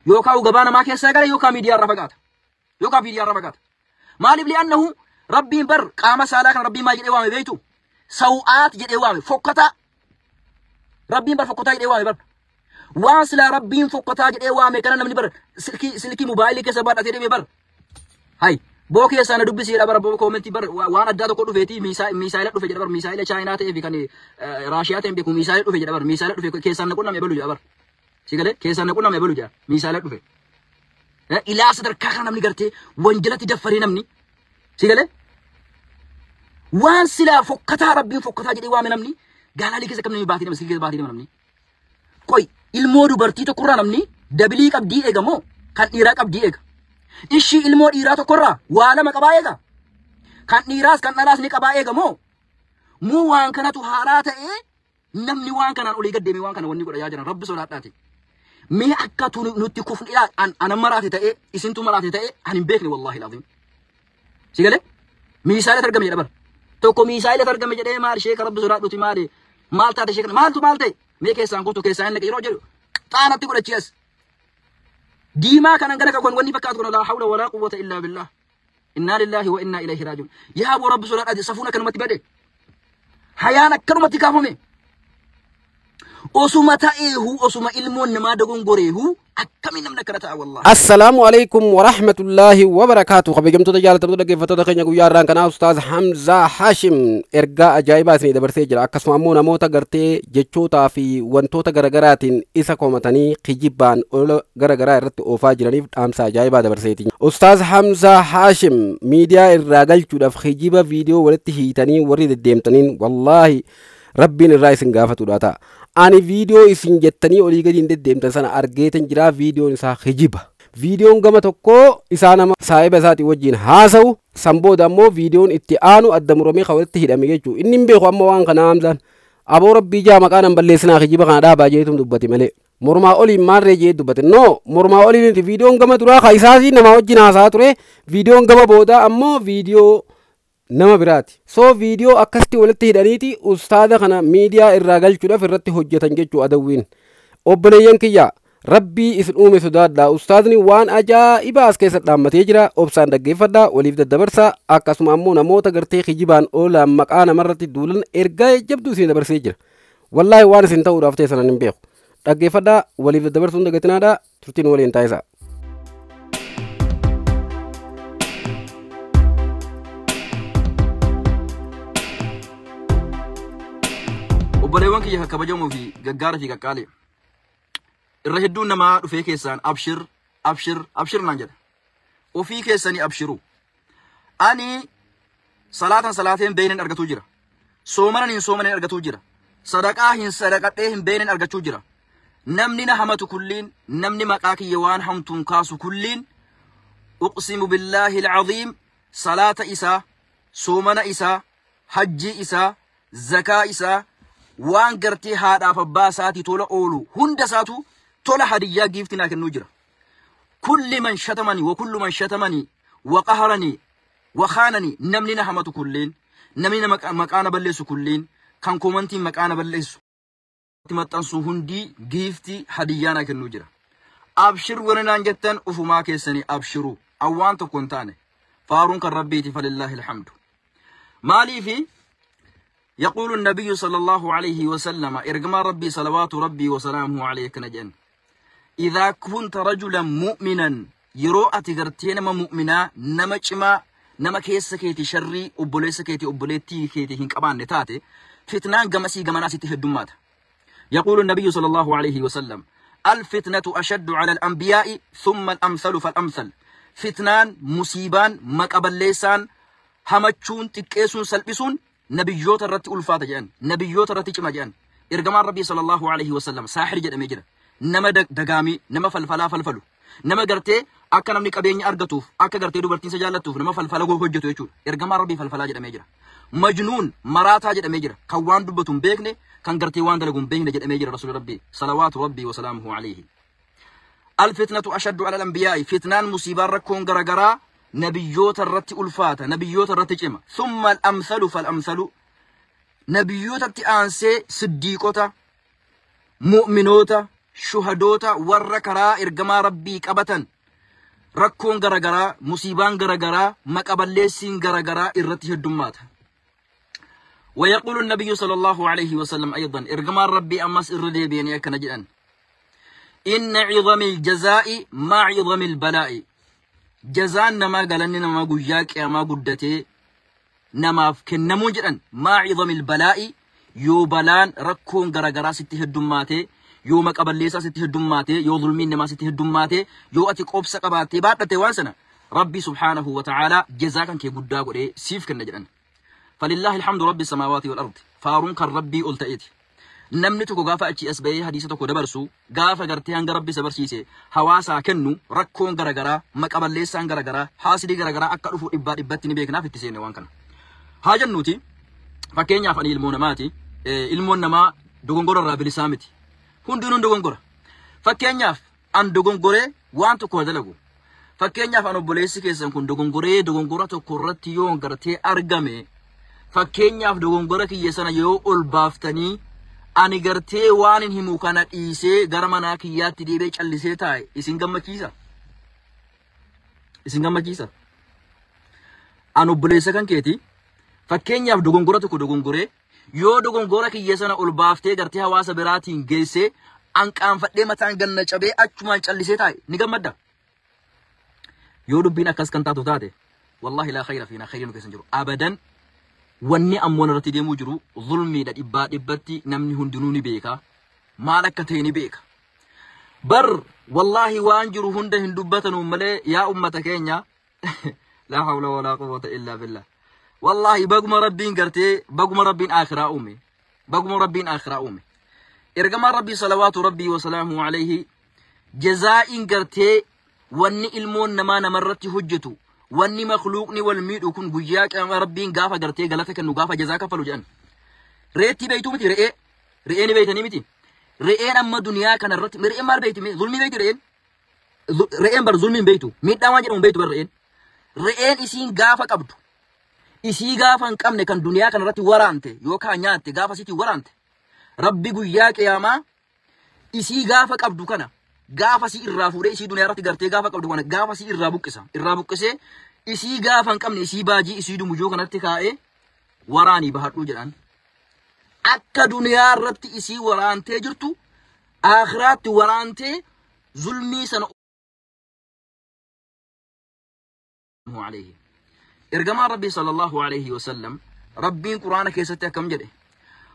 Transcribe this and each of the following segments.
Yookaan gabaa namaa keessaa gala yookaan miidiyaa irraa fagaata. Yookaan miidiyaa irraa fagaata. Maaliif li'annahu rabbiin bar qaama saalaa kana rabbiin maal jedhee waame beektu? Saw'aat jedhee waame fokkataa. Rabbiin bar fokkataa jedhee waame bar. Waan silaa rabbiin fokkataa jedhee waame kana namni bar silkii mobaayilii keessa baadhatee deemee bar. Hay boo keessaa na dubbisi jedha bara boo koomentii bar waan addaa tokko dhufeeti miisaayila dhufe jedha bar miisaayila Chaayinaa ta'ee fi kan Raashiyaa ta'e beeku miisaayila dhufe jedha bar miisaayila dhufe keessaan na qunname balu jedha bar. Si galee keessaan na qunname balu jedha miisaayila dhufe. Ilaa sadarkaa kana namni gartee wanjalatti daffaree namni si galee waan silaa fokkataa rabbiin fokkataa jedhee waame namni gaalaalii keessa kam namni baatee nama silkii keessa baatee nama namni. Qoy ilmoo dubartii tokkorraa namni dabilii qabdii eega moo kan dhiiraa qabdii eega? Ishii ilmoo dhiiraa tokkorraa waa lama qabaa eega? Kan dhiiraas kan dhalaas ni qabaa eega moo? Muu waan kanatu haaraa ta'ee namni waan kanaan olii gad deemee waan kana wanni godha yaa jiran rabbi sodaadhaati. Mee akka nutti kufni ilaa ana maraate ta'ee isintu maraate ta'ee ani hin beekne wallaahi laazim. Si galee? Miisaayila argame jedha bara. Tokko miisaayila argame jedhee maal sheeka rabbi sodaadhuti maali? Maal taate sheeka maaltu maal ta'e? Mee keessaan kootu keessaan hin naqe yeroo jedhu xaanatti godhachi as. Diimaa kanan gara kan wanni fakkaatu kun laa hawla walaa quwwata illaa billah. Innaa lillaahi wa innaa ilayhi raaji'uun. Yaa aboo rabbi sodaadhaati safuun akkanumatti bade. Hayaan akkanumatti kaafame. Osuma ta'eehu osuma ilmoon namaa dogongoreehu akkamiin namni akkana ta'a wallaahi. Assalaamu alaikum wa rahmatullahi wa barakaatu. Kabajamtoota jaallatamtoota dhaggeeffattoota keenya guyyaa irraan kanaa Ustaaz Hamzaa Haashim ergaa ajaa'ibaa isinii dabarsee jira. Akkasuma ammoo namoota gartee jechootaa fi wantoota garagaraatiin isa komatanii kijibbaan olola garagaraa irratti oofaa jiraniif dhaamsa ajaa'ibaa dabarseeti. Ustaaz Hamzaa Haashim miidiyaa irraa galchuudhaaf kijiba viidiyoo walitti hiitanii warri deddeemtaniin wallaahi rabbiin irraa isin gaafatudha ta'a. Ani viidiyoo isin jettanii olii gadi hin deddeemtan sana argeetan jira viidiyoon isaa kijiba. Viidiyoon gama tokkoo isaa nama saahiba isaatii wajjin haasa'u san booda ammoo viidiyoon itti aanu adda muramee kan walitti hidhame jechuudha. Inni hin beeku amma waan kana Hamzaan. Aboo rabbii jaa maqaa nan balleessinaa kijiba kana dhaabaa jeetum dubbate malee. Mormaa oliin maarree jee dubbate. No mormaa oliin miti viidiyoon gama duraa kan isaatii nama wajjin haasa'aa ture. Viidiyoon gama boodaa ammoo viidiyoo nama biraati. So viidiyoo akkasitti walitti hidhaniiti ustaada kana miidiyaa irraa galchuudhaaf irratti hojjetan jechuu adawwiin. Obboleeyyan kiyya rabbii isin uume sodaadhaa. Ustaadni waan ajaa'ibaa as keessa dhaammatee jira. Obsaan dhaggeeffadhaa waliif daddabarsaa. Akkasuma ammoo namoota gartee kijibaan oolaan maqaa namarratti duulan ergaa jabduu isin dabarsee jira. Wallaahi waan isin ta'uudhaaf ta'e sanan hin beeku. Dhaggeeffadhaa waliif daddabarsuun dagatinaadhaa turtiin waliin taasisaa. Obboleewwan kiyya kabajamoo fi gaggaarii fi qaqqaalee. Irra hedduun namaa dhufee keessaan abshir abshir abshir naan jedha. Ofii keessanii abshiru. Ani salaatan salaateen beenen argatuu jira. Soomanan hin soomanen argatuu jira. Sadaqaa hin sadaqadhee hin beenen argachuu jira. Namni na hamatu kulliin namni maqaa kiyya waan hamtuun kaasu kulliin uqsimu billaahi alcaziim salaata isaa soomana isaa hajjii isaa zakaa isaa waan gartee haadhaaf abbaa isaatii tola oolu hunda isaatu tola hadiyyaa giifti naa kennuu jira. Kulli man shatamani wa kullu man shatamani wa qaharani wa khaanani namni na hamatu kulliin namni na maqaa na balleessu kulliin kan koomantiin maqaa na balleessu maxxansu hundi giifti hadiyyaa naa kennuu jira. Abshir warri naan jettan ufumaa keessanii abshiru awwaan tokko hin taane faaruun kan rabbiiti falillaahi alhamdu. Maaliifi يقول النبي صلى الله عليه وسلم إرجما ربي صلوات ربي وسلامه عليه نجن إذا كنت رجلا مؤمنا يرو أتغرتين ما مؤمنا نما نما كيس كيتي شري أبوليس كيتي أبوليتي كيتي هنك أبان نتاتي فتنان جمسي جمناسي تهدمات. يقول النبي صلى الله عليه وسلم الفتنة أشد على الأنبياء ثم الأمثل فالأمثل. فتنان مصيبان مقبل ليسان همتشون تكيسون سلبسون نبيوت الرت ألفات جان نبيوت الرت جما جان إرجمان ربي صلى الله عليه وسلم ساحر جد أميجرا نما دقامي نما فلفلا فلفلو نما قرتي أكن أمني كبيني أرجتوف أكا قرتي دوبرتين سجالتوف نما فلفلا جو هجتو يشور إرجمان ربي فلفلا جد أميجرا مجنون مراتا جد أميجرا كوان دبتهم بيجني كان قرتي وان دلقون بيجني جد أميجرا رسول ربي صلوات ربي وسلامه عليه. الفتنة أشد على الأنبياء فتنان مصيبة ركون غرغرا نبيوت الرت ألفاتا نبيوت الرت جمع ثم الأمثل فالأمثل نبيوت التأنسي صديقوتا مؤمنوتا Shuhadoota warra karaa ergamaa Rabbii qabatan rakkoon garagaraa, musiibaan garagaraa, maqaballeessiin garagaraa irratti heddummaata. ويقول النبي صلى الله عليه وسلم أيضا إرجما ربي أمس إردي بيني أكن جدا إن عظم الجزاء مع عظم البلاء. جزاء نما قالني نما قجاك يا ما قدتي نما كنمو جدا مع عظم البلاء. يو بلان ركون غرغرا ستي هدوماتي، يو مقبليسا ستي هدوماتي، يو ظلمين نما ستي هدوماتي، يو أتي قوبسا قباتي باتتي وانسنا ربي سبحانه وتعالى جزاكا كي قدا قدي سيف كن جدا. فلله الحمد رب السماوات والأرض. فارون كان ربي قلت namni tokko gaafa achi as bahee hadiisa tokko dabarsu gaafa gartee hanga rabbi isa barsiise hawaasaa kennu rakkoon garagaraa, maqaballeessaan garagaraa, haasidii garagaraa akka dhufu dhibbaa dhibbatti ni beeknaaf itti seenne waan kana. Haa jennuuti fakkeenyaaf ani ilmoo namaati. Ilmoon namaa dogongora irraa bilisaa miti. Hundinuu dogongora. Fakkeenyaaf an dogongoree waan tokko dalagu. Fakkeenyaaf an obboleessi keessan kun dogongoree dogongora tokko irratti yoo gartee argame fakkeenyaaf dogongora kiyya sana yoo ol baaftanii ani gartee waan hin himu kana dhiisee gara manaa kiyyaatti deebi'ee callisee taa'e isin gammachiisa? Isin gammachiisa? An obboleessa kan keeti fakkeenyaaf dogongora tokko dogongoree yoo dogongora kiyya sana ol baaftee gartee hawaasa biraatiin geessee an qaanfadhee mataan ganna cabee achumaan callisee taa'e ni gammadda? Yoo dubbiin akkas kan taatu taate wallahi laa khayra fiinaa, khayri nu keessa hin jiru abadan. Wanni ammoo irratti deemuu jiru zulmiidha dhibbaa dhibbatti namni hundinuu ni beeka. Maal akka ta'e ni beeka. Bar wallaahi waan jiru hunda hin dubbatanu malee yaa ummata keenya laa hawla walaa quwwata illaa billah. Wallaahi baguma rabbiin gartee baguma rabbiin akhiraa uume. Baguma rabbiin akhiraa uume. Ergamaan rabbii salawaatu rabbii wasalaamu alayhi jazaa'iin gartee wanni ilmoon namaa namarratti hojjetu wanni makhluuqni wal miidhu kun guyyaa qiyaamaa rabbiin gaafa gartee galata kennu gaafa jazaa kaffalu jedhan. Reettii beeytuu miti re'ee. Re'ee ni beeytanii miti. Re'een amma duniyaa kana irratti re'een maal beeyti? Zulmii beeyti re'een? Re'een bar zulmiin beeytu. Miidhaa waan jedhamu beeytu bar re'een. Re'een isiin gaafa qabdu. Isii gaafa hin qabne kan duniyaa kana irratti waraante yookaan nyaatte gaafa isiitiin waraante. Rabbi guyyaa qiyaamaa isii gaafa qabdu kana gaafa isii irraa fuudhee isii duniyaa irratti gartee gaafa qabdu kana gaafa isii irraa buqqisa. Irraa buqqisee isii gaafa hin qabne isii baajii isii dumujoo kanatti kaa'ee waraanii bahadhuu jedhan. Akka duniyaa irratti isii waraantee jirtu aakhiraatti waraantee zulmii sana alayhi. Ergamaan Rabbii sallallahu alayhi wasallam Rabbiin Quraana keessatti akkam jedhe?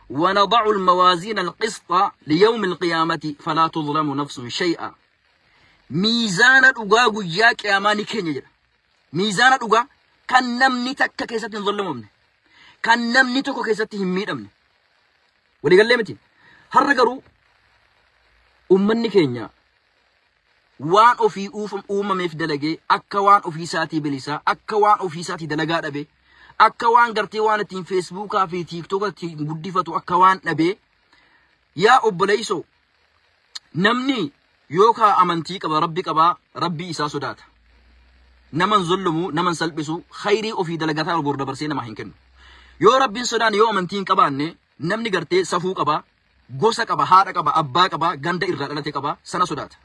ونضع الموازين القسط ليوم القيامة فلا تظلم نفس شيئا. ميزان dhugaa guyyaa qiyaamaa ni keenya jedha. Miizaana dhugaa kan namni takka keessatti hin zullamamne, kan namni tokko keessatti hin miidhamne. Waliigallee miti. Har'a garuu ummanni keenya waan ofii uumameef dalagee akka waan ofii isaatii bilisaa, akka waan ofii isaatii dalagaa dhabe, akka waan gartee waan ittiin feesbuukaa fi tiiktooka ittiin guddifatu akka waan dhabee yaa obboleessoo namni yookaan amantii qaba rabbi qabaa rabbii isaa sodaata. Naman zullumu naman salphisu khayrii ofii dalagataa bor dabarsee nama hin kennu. Yoo rabbiin sodaan yoo amantii hin qabaanne namni gartee safuu qaba, gosa qaba, haadha qaba, abbaa qaba, ganda irraa dhalate qaba sana sodaata.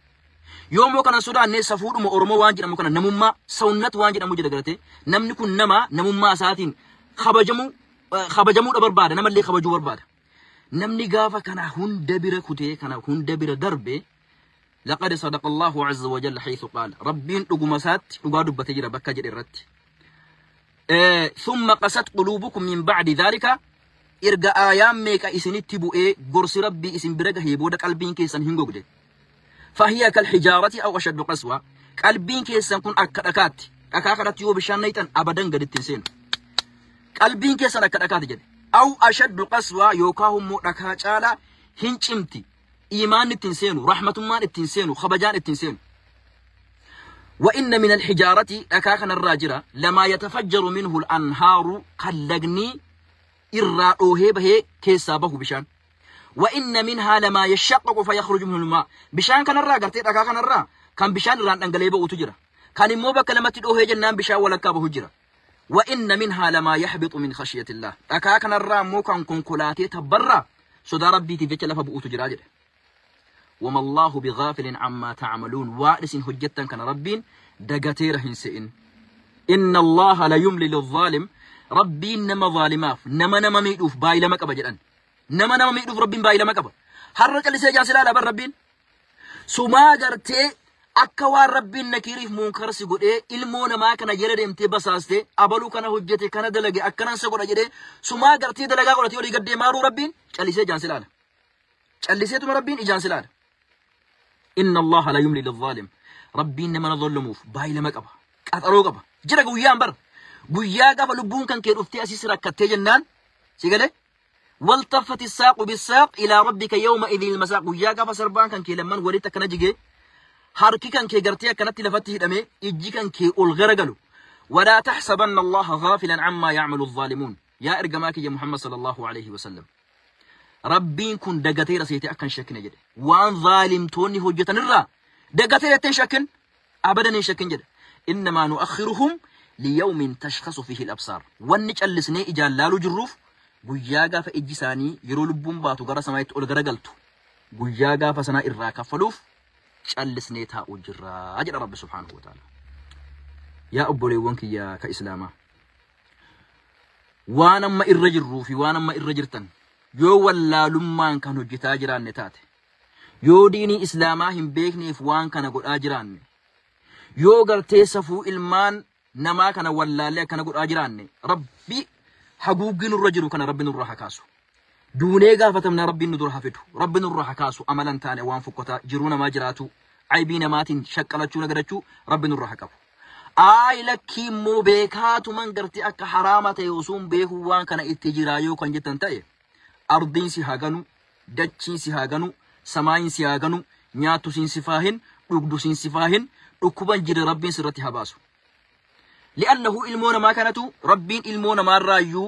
Yoo immoo kana sodaanne safuudhuma Oromoo waan jedhamu kana namummaa sawunnat waan jedhamu jira gartee namni kun nama namummaa isaatiin kabajamuudha barbaada namallee kabajuu barbaada. Namni gaafa kana hunda bira kutee kana hunda bira darbe لقد صدق الله عز وجل حيث قال ربين دغمسات دغا دبته جرا بكا جدرت ثم قست قلوبكم من بعد ذلك ارجا ايام ميكا اسنتي بوئه غرس ربي اسن برغه هيبودا قلبين كيسن هنغوغده فهي كالحجارة او اشد قسوة قلبين كيسن كن اكدكات اكاكدت يو بشان نيتن ابدا غدتين سين قلبين كيسن اكدكات جد او اشد قسوة يوكاهم دكا چالا هنچمتي إيمان التنسين رحمة ما التنسين خبجان التنسين. وإن من الحجارة أكاكن الراجرة لما يتفجر منه الأنهار قلقني إرّا به كيسابه بشان. وإن منها لما يشقق فيخرج منه الماء بشان كان الرا قرتي أكاكن الرا كان بشان ران أنقليبه وتجرى كان موبا كلمة الأوهي جنان بشان ولا كابه جرى. وإن منها لما يحبط من خشية الله أكاكن الرا مو كان كونكولاتي تبرى صدا ربي تفجر لفبؤ تجرى. Wama Allaahu bighaafilin ammaa ta'amaluun, waan isin hojjettan kana Rabbiin dagateera hin se'in. Inna Allaaha la yumli lizzaalim, Rabbiin nama zaalimaaf, nama nama miidhuuf baay'ilama qaba jedhan. Nama nama miidhuuf Rabbiin baay'ilama qaba. Har'a callisee ijaan si ilaala bar Rabbiin. Sumaa gartee akka waan Rabbiin nakiiriif munkar si godhee ilmoo namaa kana jala deemtee basaastee abaluu kana hojjete kana dalage akkanan sa godha jedhee sumaa gartee dalagaa godhatee olii gad deemaaruu Rabbiin callisee ijaan si ilaala. Calliseetuma Rabbiin ijaan si ilaala. Inna Allaha la yumli lizzaalim. Rabbiin nama na zollamuuf baay'ilama qaba. Qaxaroo qaba. Jira guyyaan bar. Guyyaa gaafa lubbuun kan kee dhuftee asii si rakkattee jennaan si galee waltaffati saaqu bisaaq ilaa rabbika yawma idhil masaaq, guyyaa gaafa sarbaan kan kee lamman walitti akkana jigee harki kan kee gartee akkanatti lafatti hidhamee ijji kan kee ol garagalu. Walaa taxsabanna Allaha ghaafilan ammaa yacmalu adh-dhaalimuun. Yaa ergamaa kiyya Muhammad sallallahu alaihi wasallam. Rabbiin kun dagateera seetee akka hin shakkine jedhe. Waan zaalimtoonni hojjetan irraa dagateera jettee hin shakkin. Abadan hin shakkin jedhe. Innamaa nu'akhiruhum liyawmin tashkhasu fihi al-absaar. Wanni callisnee ijaan laaluu jirruuf guyyaa gaafa ijji isaanii yeroo lubbuun baatu gara samaayitti ol garagaltu guyyaa gaafa sanaa irraa kaffaluuf callisnee taa'uu jirra jedha Rabbi subhaanahu wa ta'ala. Yaa obboleewwan kiyya ka Islaamaa. Waan amma irra jirruu fi waan amma irra jirtan yoo wallaalummaan kan hojjetaa jiraanne taate, yoo diinii Islaamaa hin beekneef waan kana godhaa jiraanne, yoo gartee safuu ilmaan namaa kana wallaallee akkana godhaa jiraanne, Rabbi haguuggii nurra jiru kana Rabbi nurra haa kaasu. Duunee gaafatamna Rabbiin nu dura haa fidu. Rabbi nurra haa kaasu amala hin taane waan fokkotaa jiruu namaa jiraatu aybii namaatiin shaqqalachuu nagadachuu Rabbi nurra haa qabu. Ayi lakkii immoo beekaatuman gartee akka haraama ta'e osoo hin beekuu waan kana itti jiraa yoo kan jettan ta'e, ardiin si haa ganu, dachiin si haa ganu, samaayin si haa ganu, nyaattu siin si faahin, dhugdu siin si faahin, dhukkuban jire Rabbiin sirratti haa baasu. Li'annahu ilmoo namaa kanatu Rabbiin ilmoo namaarraayyuu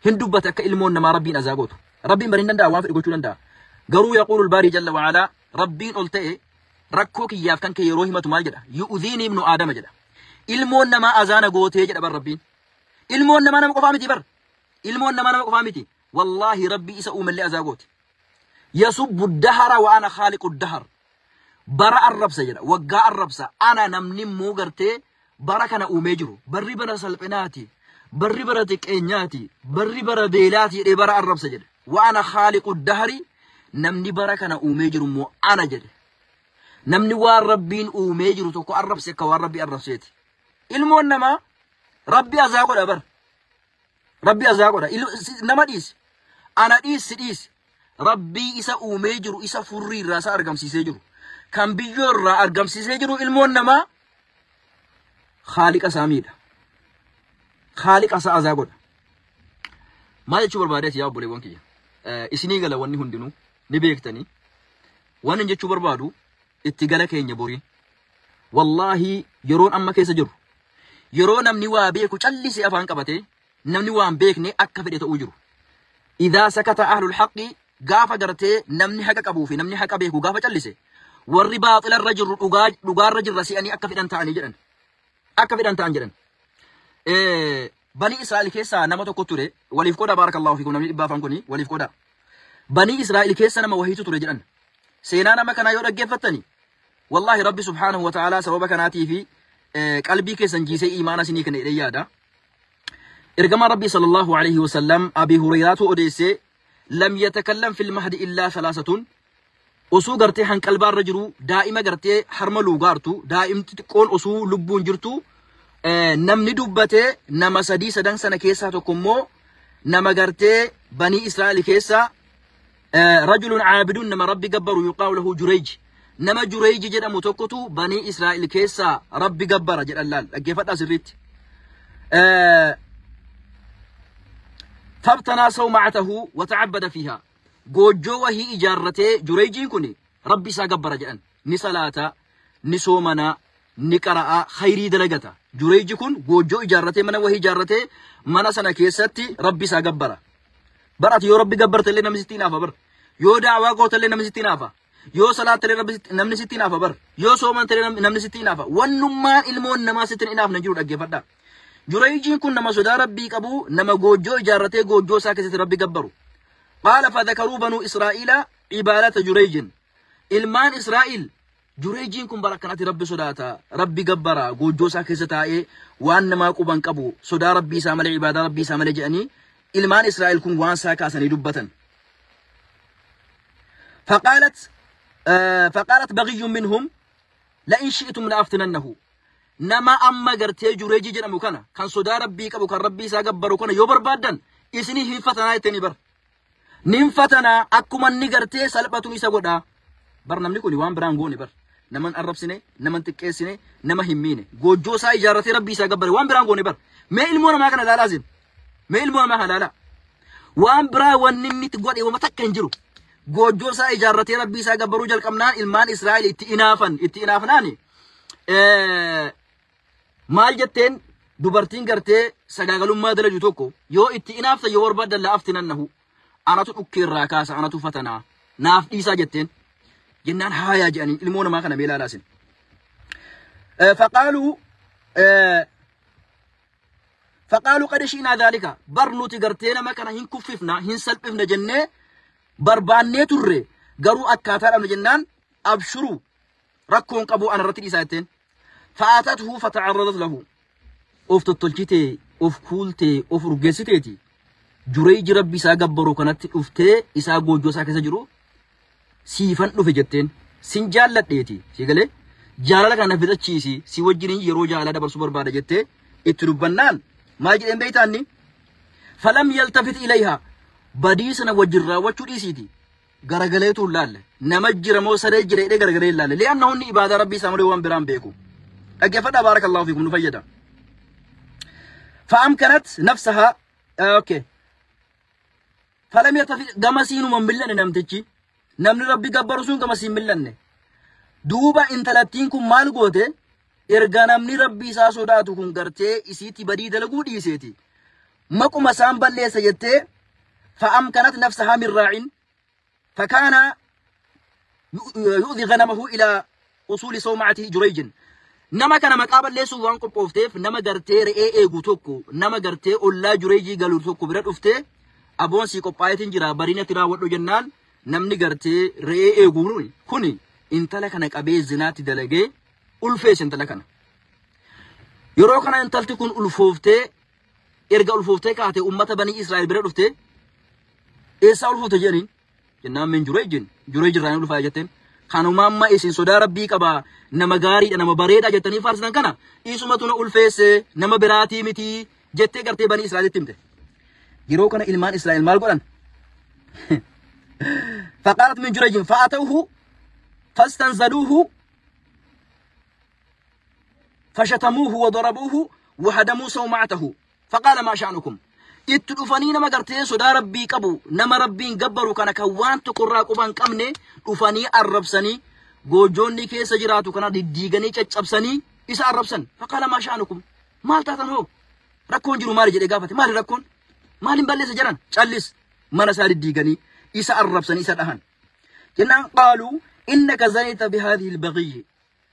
hin dubbate akka ilmoon namaa Rabbiin azaa gootu. Rabbiin bari hin danda'a, waan fedhe gochuu danda'a. Garuu yaquulul baarii jalla wa'alaa, Rabbiin ol ta'e rakkoo kiyyaaf kan kee yeroo himatu maal jedha? Yu'udhiini ibnu Aadama jedha. Ilmoon namaa azaana gootee jedha bar Rabbiin. Ilmoon namaa nama qofaa miti bar. Ilmoon namaa nama qofaa miti. Wallaahi Rabbii isa uumellee azaa goote. Yasubbu dahara wa ana khaaliqu dahar. Bara arrabsa jedha. Waggaa arrabsa. Ana namni immoo gartee bara kana uumee jiru. Barri bara salphinaati. Barri bara xiqqeenyaati. Barri bara beelaati jedhee bara arrabsa jedhe. Wa ana khaaliqu dahari, namni bara kana uumee jiru immoo ana jedhe. Namni waan Rabbiin uumee jiru tokko arrabse akka waan Rabbii arrabseeti. Ilmoon namaa Rabbi azaa godha bar. Rabbi azaa godha. Nama dhiisi. Ana dhiisi dhiisi. Rabbii isa uumee jiru isa furrii irraa isa argamsiisee jiru. Kan biyyoo irraa argamsiisee jiru ilmoon namaa Khaaliqa isaa miidha. Khaaliqa isaa azaa godha. Maal jechuu barbaadeeti yaa obboleewwan kiyya? Isinii gala wanni hundinuu ni beektanii. Waan hin jechuu barbaadu itti gala keenya borii. Wallaahi yeroon amma keessa jiru yeroo namni waa beeku callisee afaan qabatee namni waan beekne akka fedhe ta'uu jiru. Idaa sakata ahlul haqqi, gaafa gartee namni haqa qabuu fi namni haqa beeku gaafa callise warri baaxila irra jirru dhugaa dhugaarra jirra si'anii akka fedhan ta'anii jedhan. Akka fedhan ta'an jedhan. Banii Israa'el keessaa nama tokko ture, waliif qooda, baarakallahu fiikum, namni dhibba afaan kuni waliif qooda. Banii Israa'el keessa nama wahiitu ture jedhan. Seenaa nama kanaa yoo dhaggeeffattani, wallaahi Rabbi subhaanahu wa ta'aalaa sababa kanaatii fi qalbii keessan jiisee iimaana isinii kenna jedhee yaada. Ergamaan Rabbii sallallahu alaihi wasallam, Abi Hureyraatu odeessee, lam yatakallam fil mahdi illaa thalaasatun, osuu gartee hanqalbaa irra jiru daa'ima gartee harma luugaartu daa'imti xiqqoon osuu lubbuun jirtu namni dubbate nama sadii. Sadan sana keessaa tokko immoo nama gartee banii Israa'el keessaa rajulun caabidun, nama Rabbi gabbaru, yuqaalu lahu Jureyj, nama Jureyj jedhamu tokkotu banii Israa'el keessaa Rabbi gabbara jedhan. Laal, dhaggeeffadhaa sirriitti. Fabtanaa sawmacatahu wata'abbada fiihaa, goojjoo wahii ijaarratee Jureyjiin kun Rabbi isaa gabbara jedhan, ni salaata, ni soomana, ni qara'a, khayrii dalagata. Jureyji kun goojjoo ijaarratee, mana wahii ijaarratee, mana sana keessatti Rabbi isaa gabbara. Bar ati yoo Rabbi gabbarte illee namni sitti hinaafa bar. Yoo daawaa goote illee namni sitti hinaafa. Yoo salaatte illee namni sitti hinaafa bar. Yoo soomante illee namni sitti hinaafa. Wannummaan ilmoon namaa sitti hin hinaafne jiru, dhaggeeffadhaa. Jureyjiin kun nama sodaa Rabbii qabu, nama goojjoo ijaarratee goojjoo isaa keessatti Rabbi gabbaru. Qaala fadhakaruu banuu Israa'iila ibaadata Jureyjin. Ilmaan Israa'il Jureejiin kun bara akkanatti Rabbi sodaata, Rabbi gabbara, goojjoo isaa keessa taa'ee waan namaa quban qabu, sodaa Rabbii isaa malee, ibaadaa Rabbii isaa malee jedhanii ilmaan Israa'el kun waan isaa kaasanii dubbatan. فقالت فقالت بغي منهم لئن شئتم لأفتننه nama amma gartee Jureejii jedhamu kana kan sodaa Rabbii qabu kan Rabbii isaa gabbaru kana yoo barbaaddan isinii hin fatanaa jettanii bar. Nin fatanaa akkuma inni gartee salphatu isa godhaa. Bar namni kun waan biraan goone bar. Nama hin arrabsine, nama hin xiqqeessine, nama hin miine. Goojjoo isaa ijaarratee Rabbii isaa gabbare waan biraan goone bar. Mee ilmoo namaa kana ilaalaa isin. Mee ilmoo namaa kana ilaalaa. Waan biraa wanni inni itti godhe wama takka hin jiru. Goojjoo isaa ijaarratee Rabbii isaa gabbaruu jalqabnaan ilmaan Israa'el itti inaafan itti inaafnaani. Maal jetteen dubartiin gartee sagaagalummaa dalaju tokko yoo itti inaafta yoo barbaaddan la'aftinannahu anatu dhukkee irraa kaasa anatu fatanaa naaf dhiisaa jetteen jennaan haayaa jedhanii ilmoo namaa kana mee ilaalaa isin. Faqaaluu faqaaluu qad shi'naa dhaalika bar nuti gartee nama kana hin kuffifna hin salphifna jennee barbaannee turre garuu akkaataa dhabne jennaan abshuruu rakkoon qabu ana irratti dhiisaa jetteen. Fa'aatathu fata'arradat lahu of tottolchitee of kuultee of urgeessiteeti Jureeyji Rabbi isaa gabbaru kanatti dhuftee isaa goojjoo isaa keessa jiru siifan dhufe jetteen sin jaalladheeti si galee jaalala kana fixachiisi si wajjiniin yeroo jaalala dabarsuu barbaada jettee itti dubbannaan maal jedheen beeytaanni falam yaltafit ilayha badii sana wajjin raawwachuu dhiisiiti garagaleetu hin laalle nama jira moo saree jira jedhee garagalee hin laalle li'anna hunni ibaadaa Rabbii isaa malee waan biraan beeku dhaggeeffadhaa baarakallahu fiikum nu fayyada fa'amkanat nafsahaa okay falam yaltafit gamasiinuma hin mil'anne namtichi namni Rabbi gabbaru sun gamasii hin mil'anne duuba intalattiin kun maal goote erga namni Rabbi isaa sodaatu kun gartee isiitti badii dalaguu dhiiseeti maquma isaan balleessa jettee fa'amkanat nafsahaa min raa'in فكان يؤذي غنمه إلى أصول صومعة جريج nama kana maqaa balleessuuf waan qophoofteef nama gartee re'ee eegu tokko nama gartee ollaa Jureejii galu tokko bira dhuftee aboon sii qophaa'eetiin jira bariinatti raawwadhu jennaan namni gartee re'ee eegu kuni intala kana qabee zinaatti dalagee ulfeesse intala kana. Yeroo kana intalti kun ulfooftee erga ulfooftee kaate ummata banii Israa'el bira dhuftee eessaa ulfoofte jedhaniin jennaan min Jureejin Jureej irraa ni ulfaa'e jetteen kanuma amma isin sodaa Rabbii qaba nama gaariidha nama bareedaa jettanii faarsitan kana isumatu na ulfeesse nama biraatii miti jettee gartee banii Israa'elitti himte. Yeroo kana ilmaan Israa'el maal godhan? Faqaalat min Jureejin fa'atawhu fastanzaluuhu fashatamuuhu wadarabuuhu wahadamuu sawma'atahu faqaala maa sha'nukum itti dhufanii nama gartee sodaa Rabbii qabu nama Rabbiin gabbaru kana kan waan tokko irraa quba hin qabne dhufanii arrabsanii goojoonni keessa jiraatu kana diddiiganii caccabsanii isa arrabsan faqaala maa sha'nukum maal taatan hoo rakkoon jiru maali jedhee gaafate maali rakkoon maaliin balleessa jedhan callis mana isaa diddiiganii isa arrabsanii isa dhahan jennaan qaaluu innaka zanayta bihaadhihi albagiyyi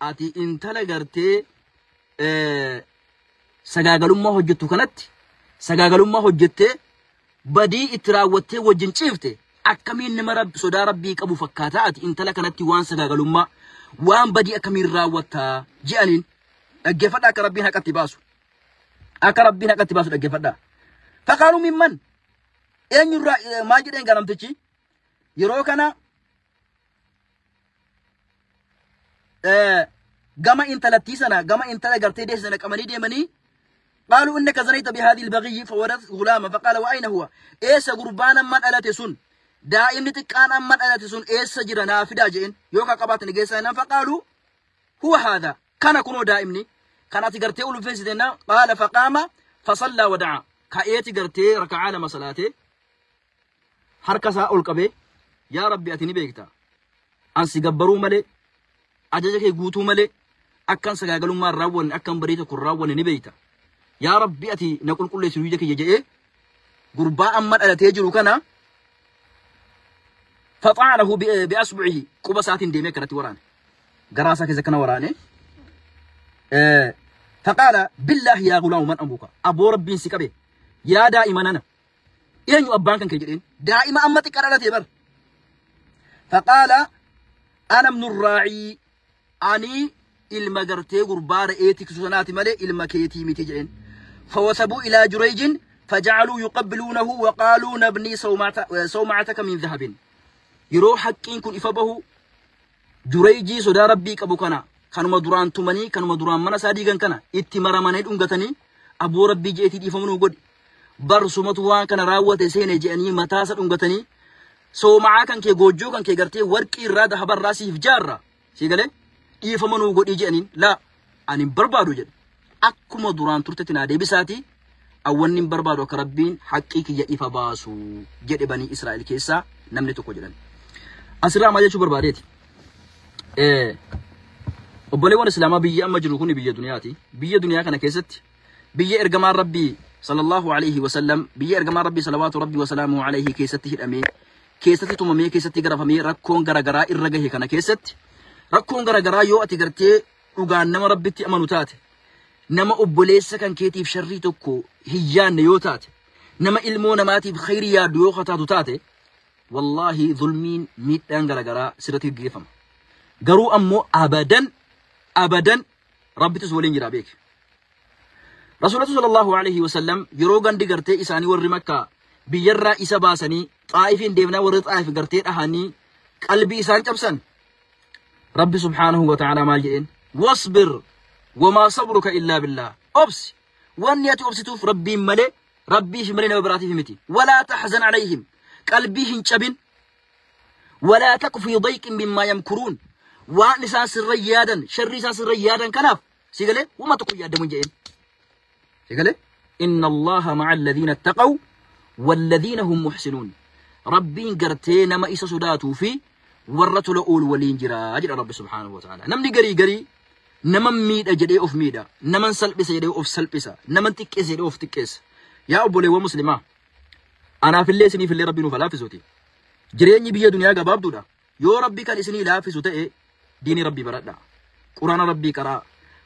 ati intala gartee sagaagalummaa hojjettu kanatti sagaagalummaa hojjettee badii itti raawwattee wajjin ciifte akkamiin nama sodaa Rabbii qabu fakkaataa ati intala kanatti waan sagaagalummaa waan badii akkamiin raawwattaa je'aniin dhaggeeffadhaa akka Rabbiin haqatti baasu akka Rabbiin haqatti baasu dhaggeeffadhaa. Faqaaluu mimman eenyurraa maal jedheen ganamtichi yeroo kana gama intalattii sana gama intala gartee deesse sana qabanii deemanii qaaluu innaka zanayta bihaadhi albagiyyi fawadat gulaama faqaala wa ayna huwa eessa gurbaan amma dhalate sun daa'imni xiqqaan amma dhalate sun eessa jira naa fidaa je'en yookaan qabaatan geessaa jennaan faqaaluu huwa haadha kana kunoo daa'imni kan ati gartee ulfeessite jennaan qaala faqaama fasallaa wada'a ka'eeti gartee raka'aa lama salaatee harka isaa ol qabee yaa Rabbi ati ni beekta an si gabbaruu malee ajaja kee guutuu malee akkan sagaagalummaa hin raawwanne akkan barii tokko hin raawwanne ni beekta yaa Rabbi ati na qulqulleessi duyda kiyya jedhee gurbaa amma dhalatee jiru kana faxaanahu bi'asbu'ihi quba isaatiin deemee akkanatti waraane garaa isaa keessa akkana waraane faqaala billaahi yaa gulaamu man abuuka aboo Rabbiin si qabe yaa daa'ima nana eenyu abbaan kan kee jedheen daa'ima amma xiqqaa dhalatee bar faqaala Ana ibnu raacii, ani ilma gartee gurbaa re'ee tiksu sanaati malee ilma keetii miti jedheen. Fawasabuu ilaa Jurayjin fajacaluu yuqabbiluunahu waqaaluu nabnii sawmacataka min dhahabin. Yeroo haqqiin kun ifa bahu Jurayjii sodaa rabbii qabu kana kanuma duraan tumanii kanuma duraan mana isaa diigan kana itti maramanii dhungatanii aboo rabbii je'eetii dhiifama nuu godhi. Barsumatu waan kana raawwate seene je'anii mataasa dhungatanii sooma'aa kan kee goojjoo kan kee gartee warqii irraa dahabarraa siif jaarra sii galee dhiifama nuu godhii je'aniin laa ani hin barbaadu jedhe. Akkuma duraan turtetti naa deebisaati awwanni hin barbaadu akka rabbiin haqqii kiyya ifa baasu jedhe banii Israa'el keessaa namni tokko jedhan. Asirraa maal jechuu barbaadeeti? Obboleewwan Islaamaa biyya amma jiru kun biyya duniyaati. Biyya duniyaa kana keessatti biyya ergamaan Rabbii sallallahu alaihi wasallam biyya ergamaan Rabbii salawaatu Rabbii wasalaamu alaihi keessatti hidhamee keessatti tumamee keessatti garafamee rakkoon garaagaraa irra gahe kana keessatti rakkoon garaagaraa yoo ati gartee dhugaan nama Rabbitti amanu taate nama obboleessa kan keetiif sharrii tokko hin yaadne yoo taate nama ilmoo namaatiif khayrii yaaddu yoo taatu taate wallaahi zulmiin miidhaan garaagaraa sirratti gaggeeffama. Garuu ammoo abadan abadan Rabbitus waliin jira beeki. Rasuulatu sallallahu alaihi wasallam yeroo gandi gartee isaanii warri Makkaa biyyarraa isa baasanii Xaa'ifiin deemnaa warri Xaa'if gartee dhahanii qalbii isaan cabsan. Rabbi subhaanahu wa ta'ala maal jedheen? Wasbir wamaa sabruka illaa billah. Obsi wanni ati obsituuf rabbiin malee rabbiif malee nama biraatiif miti. Walaa tahzan alayhim qalbii hin cabin. Walaa taku fi dayqin mimmaa yamkuruun. Waan isaan sirra yaadan sharri isaan sirra yaadan kanaaf si galee wama tokko yaadamu jedheen. Si galee inna Allaha ma'a alladhiina ittaqaw walladhiina hum muhsinuun. Rabbiin gartee nama isa sodaatuu fi warra tola oolu waliin jira jedha Rabbi subhaanahu wa ta'ala. Namni garii garii nama miidha jedhee of miidha, naman salphisa jedhee of salphisa, naman xiqqeessa jedhee of xiqqeessa. Yaa obboleewwan muslimaa, anaafillee isiniifillee Rabbi nuuf haa laaffisuuti. Jireenyi biyya duniyaa gabaabduudha. Yoo Rabbi kan isinii laaffisu ta'e diinii Rabbii baradha. Quraana Rabbii qaraa.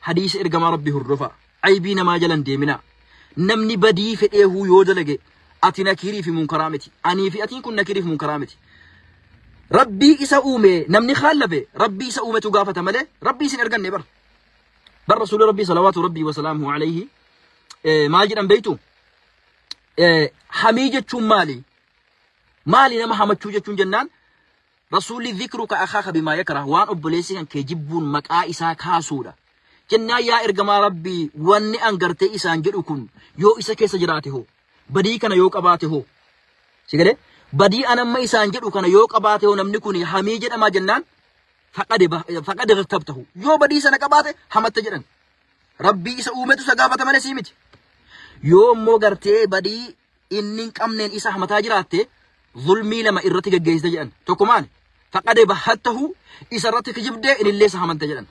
Hadiisa ergamaa Rabbii hordofa. Aybii namaa jalan deemina. Namni badii fedheehuu yoo dalage ati nakiirii fi munkaraa miti. Anii fi atiin kun nakiirii fi munkaraa miti. Rabbii isa uume namni khaallafe Rabbii isa uumetu gaafata malee Rabbii isin erganne bar. Bar Rasuulli Rabbii salawaatu Rabbii wasalaamuhu alayhi maal jedhan beektu? Hamii jechuun maali? Maali nama hamachuu jechuun jennaan Rasuulli dhikruka akhaaka bimaa yakrah waan obboleessi kan kee jibbuun maqaa isaa kaasuudha. Jennaan yaa ergamaa Rabbii wanni an gartee isaan jedhu kun yoo isa keessa jiraate hoo badii kana yoo qabaate hoo si galee badii an amma isaan jedhu kana yoo qabaate hoo namni kun hamii jedhamaa jennaan faqad irtabtahu yoo badii sana qabaate hamatta jedhan. Rabbii isa uumetu isa gaafata malee sii miti. Yoo immoo gartee badii inni hin qabneen isa hamataa jiraatte zulmii lama irratti gaggeessite jedhan. Tokko maali? Faqad bahattahu isa irratti kijibdee inillee isa hamante jedhan.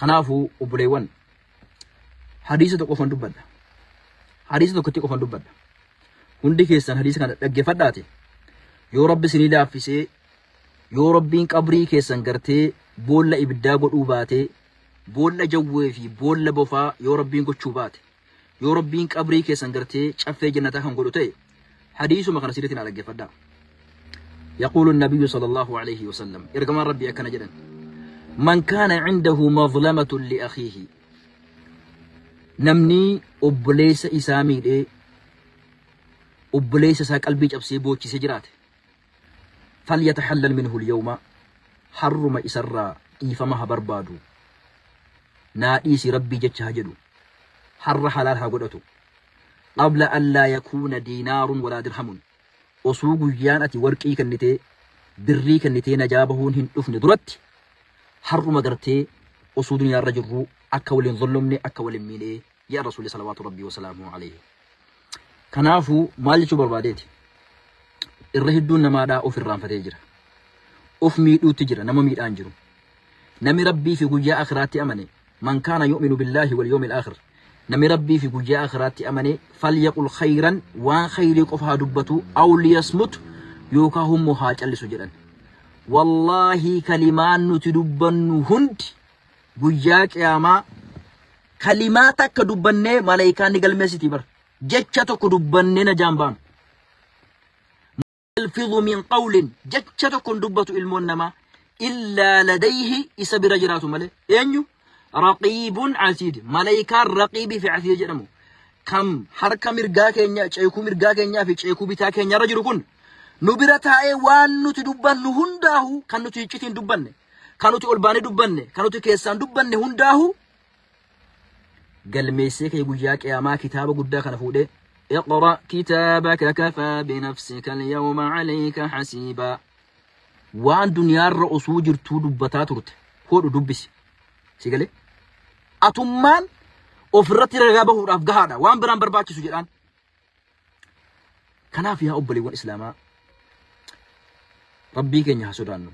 Kanaafuu obboleewwan hadiisa tokko qofan dubbadha. Hadiisa tokkotti qofan dubbadha. Hundi keessan hadiisa kana dhaggeeffadhaati. Yoo Rabbi isinii laaffisee yoo Rabbiin qabrii keessan gartee boolla ibiddaa godhuu baatee boolla jawwee fi boolla bofaa yoo Rabbiin gochuu baate yoo Rabbiin qabrii keessan gartee caffee jannataa kan godhu ta'e hadiisuma kana sirriitti naa dhaggeeffadhaa. يقول النبي صلى الله عليه وسلم إرجمان ربي أكن جدا من كان عنده مظلمة لأخيه نمني أبليس إسامي دي أبليس ساق قلبي جبسي بوتشي سجرات فليتحلل منه اليوم حرم إسرا إيفمها بربادو نائس ربي جتشها جدو حر حلالها قدتو قبل أن لا يكون دينار ولا درهم osoo guyyaan ati warqii kennitee birrii kennitee najaa bahuun hin dhufne duratti har'uma gartee osoo duniyaarra jirru akka waliin zollomne akka waliin miidhee yaa rasuulli salawaatu rabbii wasalaamu alayhi. Kanaafuu maal jechuu barbaadeeti? Irra hedduun namaadhaa of irraanfatee jira. Of miidhuutti jira nama miidhaan jiru. Namni rabbii fi guyyaa akhiraatti amane man kaana yu'minu billaahi wal yawmil aakhir namni rabbii fi guyyaa akhiraatti amane falyaqul khayran waan khayrii qofa haa dubbatu aw liyasmut yookaan hummoo haa callisu jedhan. Wallaahi kalimaan nuti dubbannu hundi guyyaa qiyaamaa kalimaa takka dubbannee malaayikaan ni galmeessiti bar. Jecha tokko dubbannee najaan baanu. Yalfidhu min qawlin jecha tokko hin dubbatu ilmoon namaa Illaa ladayhi isa bira jiraatu malee. Eenyu? Raqiibun atiid. Malaykaan raqiibii fi atiid jedhamu. Kam harka mirgaa keenya, ceekuu mirgaa keenyaa fi ceekuu bitaa keenya irra jiru kun nu bira taa'ee waan nuti dubbannu hundaahu kan nuti iccitiin dubbanne, kan nuti ol baanee dubbanne, kan nuti keessaan dubbanne hundaahu galmeessee kee guyyaa qiyaamaa kitaaba guddaa kana fuudhee اقرأ كتابك كفى بنفسك اليوم عليك حسيبا waan duniyaarra osoo jirtuu dubbataa turte hodhu dubbisi si galee atummaan ofirratti ragaa bahuudhaaf gahaadha waan biraan barbaachisu jedhaan. Kanaaf yaa obboleewwan islaamaa rabbii keenya haa sodaannu.